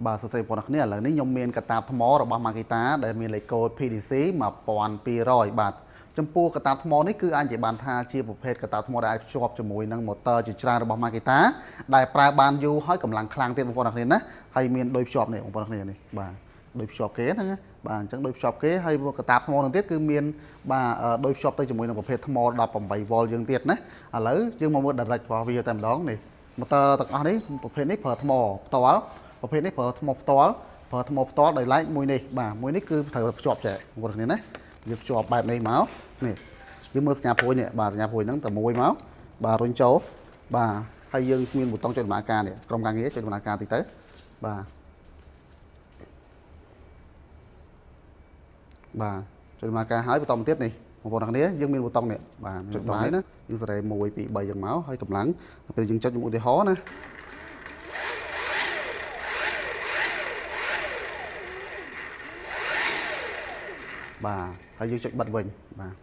បាទសួស្តីបងប្អូនអរគ្នាឥឡូវនេះខ្ញុំមានកតាបថ្មរបស់ Makita ដែលមានលេខកូដ PDC 1200បាទចំពោះកតាបថ្មនេះគឺអាចនិយាយបានថាជាប្រភេទកតាបថ្មដែលអាចភ្ជាប់ជាមួយនឹង motor ជាច្រើនរបស់ Makita ដែលប្រើបានយូរហើយកម្លាំងខ្លាំងទៀតបងប្អូនអរគ្នាណាហើយមានដូចភ្ជាប់នេះបងប្អូនអរគ្នានេះបាទដូចភ្ជាប់គេហ្នឹងណាបាទអញ្ចឹងដូចភ្ជាប់គេហើយកតាបថ្មនឹងទៀតគឺមានបាទដូចភ្ជាប់ទៅជាមួយនឹងប្រភេទថ្ម18 V យើងទៀតណាឥឡូវយើងមកមើល direct របស់វាតែម្ដងនេះ motor ទាំងអស់នេះប្រភេទនេះប្រើថ្មផ្ទាល់ប្រភេទនេះប្រើថ្មផ្ទាល់ប្រើថ្មផ្ទាល់ដោយឡែកមួយនេះបាទមួយនេះគឺត្រូវភ្ជាប់ចែបងប្អូនគ្នាណាយើងភ្ជាប់បែបនេះមកនេះយើងមើលសញ្ញាព្រួយនេះបាទសញ្ញាព្រួយហ្នឹងតែមួយមកបាទរុញចូលបាទហើយយើងមានប៊ូតុងចុចដំណើរការនេះក្រុមការងារចុចដំណើរការតិចទៅបាទបាទចុចដំណើរការហើយបន្តមកទៀតនេះបងប្អូនគ្នាយើងមានប៊ូតុងនេះបាទចុចបាយណាយើងសេរី1 2 3យ៉ាងមកហើយកម្លាំងពេលយើងចុចខ្ញុំឧទាហរណ៍ណាបាទហើយយើងចុចបិទវិញបាទ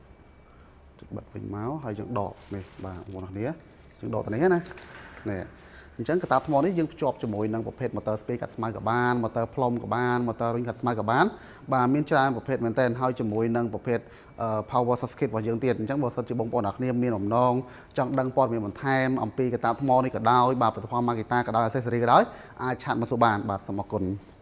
ចុចបិទវិញមកហើយយើងដកនេះបាទបងប្អូនគ្នាយើងដកទៅនេះណានេះអញ្ចឹងកតាបថ្មនេះយើងភ្ជាប់ជាមួយនឹងប្រភេទ motor speed កាត់ស្មៅក៏បាន motor ផ្លុំក៏បាន motor រុញកាត់ស្មៅក៏បានបាទមានច្រើនប្រភេទមែនតើហើយជាមួយនឹងប្រភេទ power socket របស់យើងទៀតអញ្ចឹងបើសិនជាបងប្អូនអរគ្នាមានបំណងចង់ដឹងព័ត៌មានបន្ថែមអំពីកតាបថ្មនេះក៏ដោយបាទផលិតផល Makita ក៏ដោយ accessory ក៏ដោយអាច chat មកសួរបានបាទសូមអរគុណ។